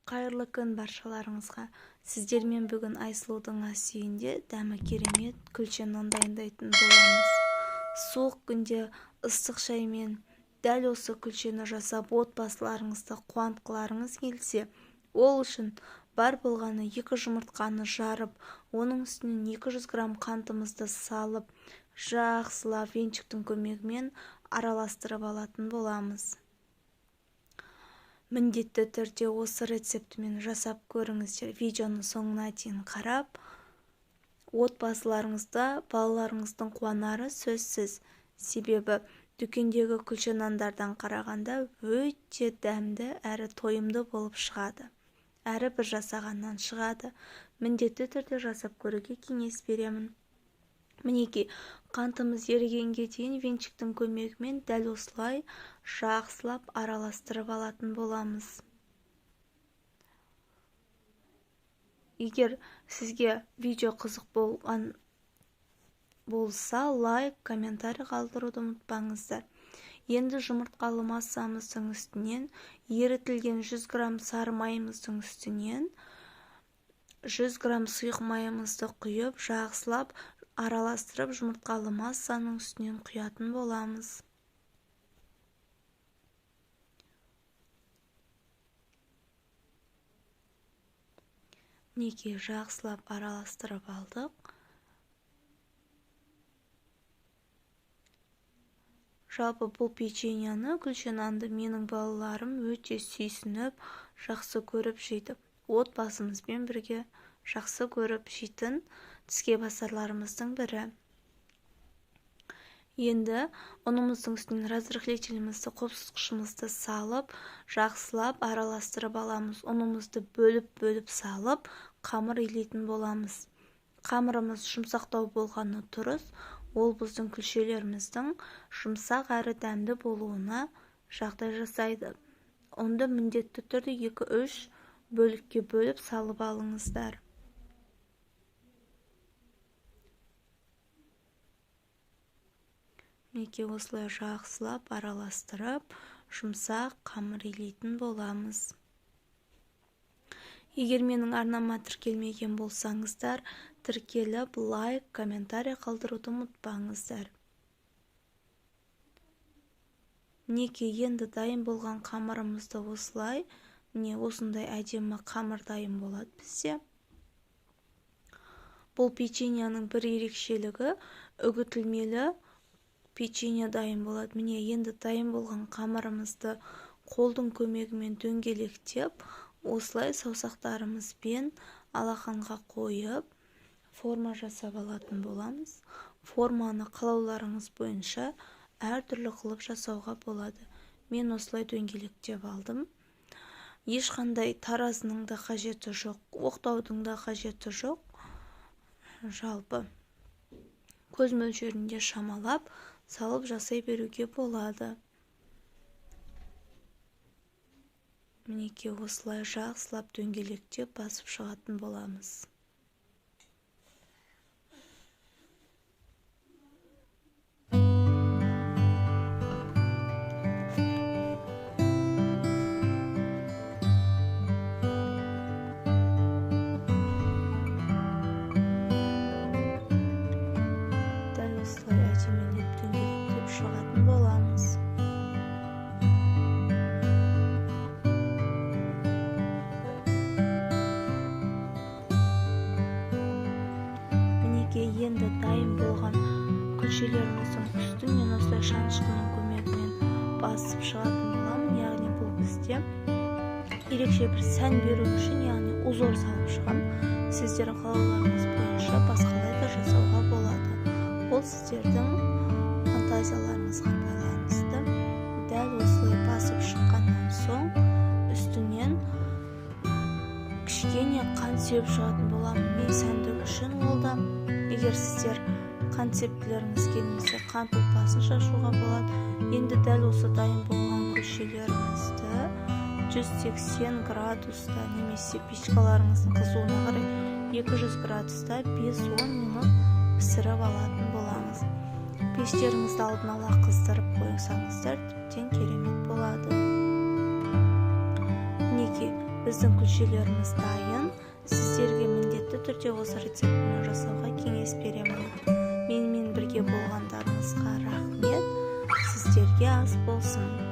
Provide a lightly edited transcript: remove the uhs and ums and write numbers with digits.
Қайырлы күн баршаларыңызға. Сіздермен бүгін Айсұлудың ас үйінде дәмі керемет күлше нан дайындайтын боламыз. Суық күнде ыстық шаймен дәл осы күлшені жасап отбасыларыңызды қуантқыларыңыз келсе, ол үшін бар болғаны 2 жұмыртқаны жарып, оның үстінен 200 грамм қантымызды салып, жақсылап венчиктің көмегімен араластырып алатын боламыз. Міндетті түрде осы рецептімен жасап көріңіздер. Видеоның соңына дейін қарап, отбасыларыңызда балаларыңыздың қуанары сөзсіз. Себебі дүкендегі күлше нандардан қарағанда өте дәмді әрі тойымды болып шығады. Әрі бір жасағаннан шығады. Міндетті түрде жасап көруге кеңес беремін. Мінекей, қантымыз ерігенге дейін венчиктің көмегімен дәл осылай жақсылап араластырып алатын боламыз. Егер сізге видео қызық болған болса, лайк, комментарий қалдыруды ұмытпаңыздар. Енді жұмыртқалы массамыздың үстінен, ерітілген 100 грамм сары майымыздың үстінен 100 грамм сұйық майымызды құйып, жақсылап араластырып жұмыртқалы массаның үстінен құятын боламыз. Мінекей, жақсылап араластырып алдық. Жалпы бұл печеньені, күлше нанды менің балаларым өте сүйсініп, жақсы көріп жейді. Отбасымызбен бірге жақсы көріп жейтін тіске басарларымыздың бірі. Енді ұнымыздың үстінен разрыхлителімізді, қопсытқышымызды салып, жақсылап араластырып аламыз. Ұнымызды бөліп-бөліп салып, қамыр илейтін боламыз. Қамырымыз жұмсақтау болғаны дұрыс, ол біздің күлшелеріміздің жұмсақ әрі дәмді болуына жағдай жасайды. Ұнды міндетті түрде 2-3 бөлікке бөліп салып алыңыздар. Мінекей, осылай жақсылап араластырып, жұмсақ қамыр илейтін боламыз. Егер менің арнама тіркелмеген болсаңыздар, тіркеліп, лайк, комментарий қалдыруды ұмытпаңыздар. Мінекей, енді дайын болған қамырымызды осылай, міне осындай әдемі қамыр дайын болады бізде. Бұл печеньенің бір ерекшелігі үгітілмелі печенье дайын болады. Міне, енді дайын болған қамырымызды қолдың көмегімен дөңгелектеп, осылай саусақтарымызбен алақанға қойып, форма жасап алатын боламыз. Форманы қалауларыңыз бойынша әртүрлі қылып жасауға болады. Мен осылай дөңгелектеп алдым. Ешқандай таразының да қажеті жоқ, оқтаудың да қажеті жоқ. Жалпы көз мөлшерінде шамалап салып жасай беруге болады. Мінекей, осылай жақсылап дөңгелектеп басып шығатын боламыз. Дәл осылай әдемілеп дөңгелектеп шығатын боламыз. Мінекей, енді дайын болған күлшелеріміздің үстін мен осылай шанышқының көмегімен басып шығатын боламын. Яғни бұл бізде ерекше бір сән беру үшін, яғни узор салып шығамын. Сіздер қалауларыңыз бойынша басқалай да жасауға болады. Ол сіздердің фантазияларыңызға байланысты. Дәл осылай басып шыққаннан соң үстінен кішкене қант сеуіп шығатын боламын. Мен сәндік үшін ол да. Егер сіздер қант сепкілеріңіз келмесе, қант ұлпасын шашуға болады. Енді дәл осы дайын болған күлшелерімізді 180 градуста немесе печкаларыңыздың қызуына қарай 200 градуста 5-10 минут пісіріп алатын боламыз. Пештеріңізді алдын ала қыздырып қойсаңыздар, тіптен керемет болады. Мінекей, Біздің күлшелеріміз дайын. Сіздерге міндетті түрде осы рецептімен жасауға кеңес беремін. Менімен бірге болғандарыңызға рахмет. Сіздерге ас болсын.